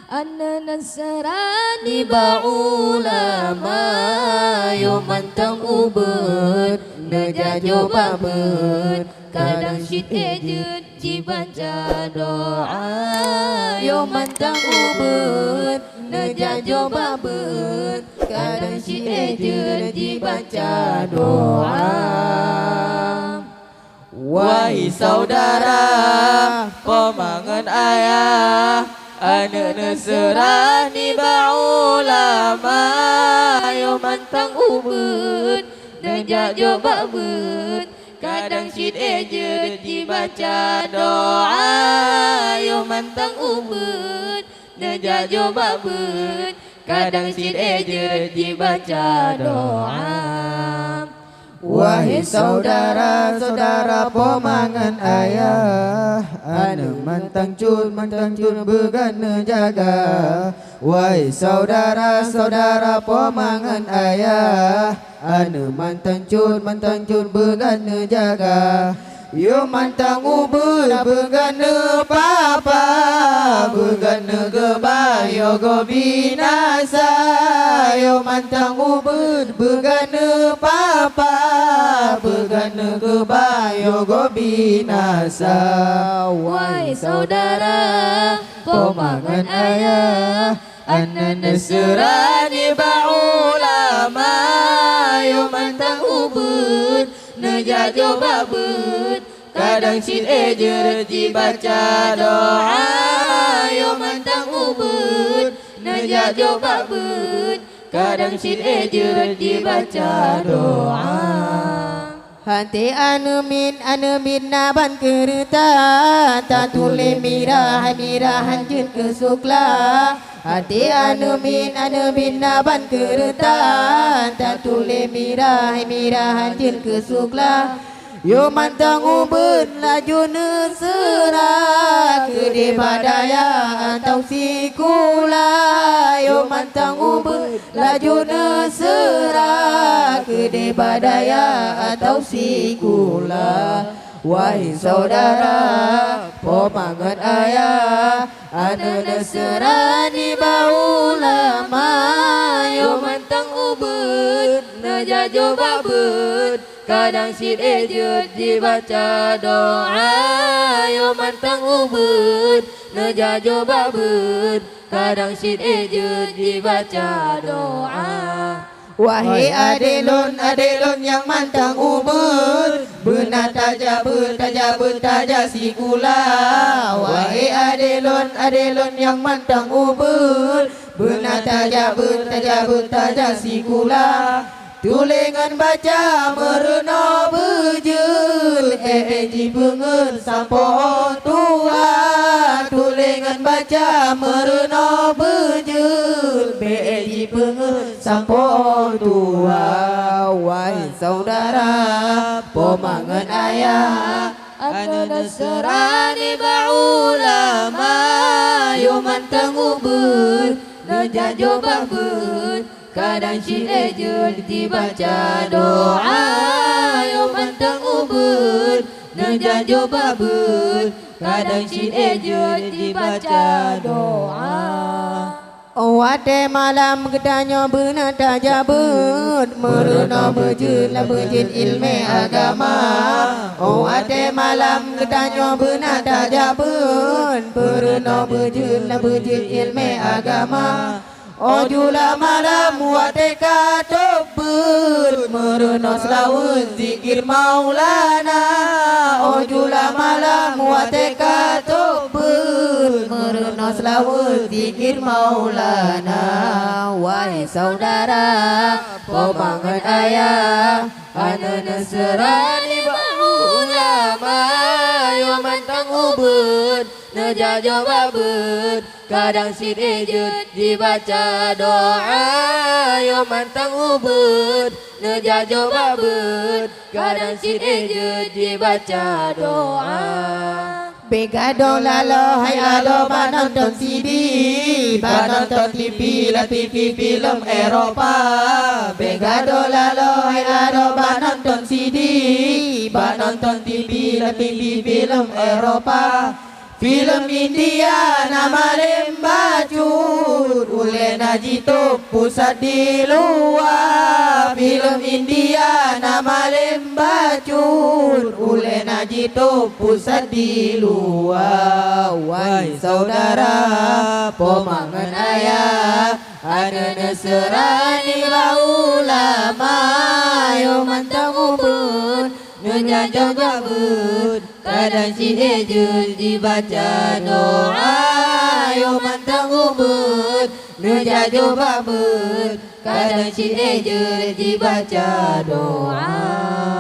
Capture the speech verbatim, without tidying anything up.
Aneuk Nasrani bak ulama, yoh mantong ubit, neujajoe bak beuet, kadang cit éh jeuet jibaca doa. Yoh mantong ubit, neujajoe bak beuet, kadang cit éh jeuet jibaca doa. Wahai saudara, po ma ngon ayah, aneuk Nasrani bak ulama, yoh mantong ubit, neujajoe bak beuet, kadang cit éh jeuet jibaca doa. Yoh mantong ubit, neujajoe bak beuet, kadang cit éh jeuet jibaca doa. Wahai saudara, saudara, po ma ngon ayah, aneuk mantong cut, mantong cut beugat neujaga. Wahai saudara, saudara, po ma ngon ayah, aneuk mantong cut, mantong cut beugat neujaga. Yoh mantong ubit beugat neupapa, beugat neukeubah yoh gob binasa. Yoh mantong ubit beugat neupapa, beugat neukeubah yoh gob binasa. Wahai saudara, po ma ngon ayah, aneuk Nasrani bak ulama, yoh mantong ubit, neujajoe bak beuet, kadang cit éh jeuet jibaca doa. Yoh mantong ubit, neujajoe bak beuet, kadang cit éh jeuet jibaca doa. Até aneuk miet, aneuk miet na ban keureuta, tatuléh mirah, mirah hanjeuet keu sukla. Até aneuk miet, aneuk miet na ban keureuta, tatuléh mirah, mirah hanjeuet keu sukla. Yoh mantong ubit laju neuseurah keudéh bak dayah atawa sikula. Yoh mantong ubit laju neuseurah keudéh bak dayah atawa sikula. Wahai saudara, po ma ngon ayah, aneuk Nasrani bak ulama, yoh mantong ubit, neujajoe bak beuet, kadang cit éh jeuet jibaca doa. Yoh mantong ubit, neujajoe bak beuet, kadang cit éh jeuet jibaca doa. Wahai adék lôn, adék lôn nyang mantong ubit, beuna tajak beuet, tajak beuet, tajak sikula. Wahai adék lôn, adék lôn nyang mantong ubit, beuna tajak beuet, tajak beuet, tajak sikula. Tuléh ngon baca meurunoe beujeuet, éh, éh, jipeungeut sampoe tuha. Tuléh ngon baca meurunoe beujeuet, bék, éh, jipeungeut sampoe tuha. Wahai saudara, po ma ngon ayah, aneuk Nasrani bak ulama, yoh mantong ubit, neujajoe bak beuet, kadang cit éh jeuet jibaca doa. Yoh mantong ubit, neujajoe bak beuet, kadang cit éh jeuet jibaca doa. Watée malam geutanyoe beuna tajak beuet, meurunoe beujeuet lam beujeuet iéleumé agama. Watée malam geutanyoe beuna tajak beuet, meurunoe beujeuet lam beujeuet iéleumé agama. Óh jula malam watée ka tôb beuet, meurunoe seulaweuet zikir Maulana. Óh jula malam watée ka tôb beuet, meurunoe seulaweuet zikir Maulana. Wahai saudara, po ma ngon ayah, aneuk Nasrani bak ulama, yoh mantong ubit, neujajoe bak beuet, kadang cit éh jeuet jibaca doa. Yoh mantong ubit, neujajoe bak beuet, kadang cit éh jeuet jibaca doa. Bék gadôh laloe hai adoe bak nonton C D, bak nonton T V, lam T V filem Eropa. Bék gadôh laloe hai adoe bak nonton C D, bak nonton T V, lam T V filem Eropa. Filem India na malém bacut. Jitôb pusat di luwa, filem India na malém bacut, ulée na jitôb pusat di luwa. Wai syedara, po mak ngon ayah, aneuk Nasrani bak ulama, ayo mantong ubit, neujajoe bak beuet, kadang cit ék jeuet jibaca doa, ayo mantong ubit, neujajoe bak beuet, kadang cit ék jeuet jibaca doa.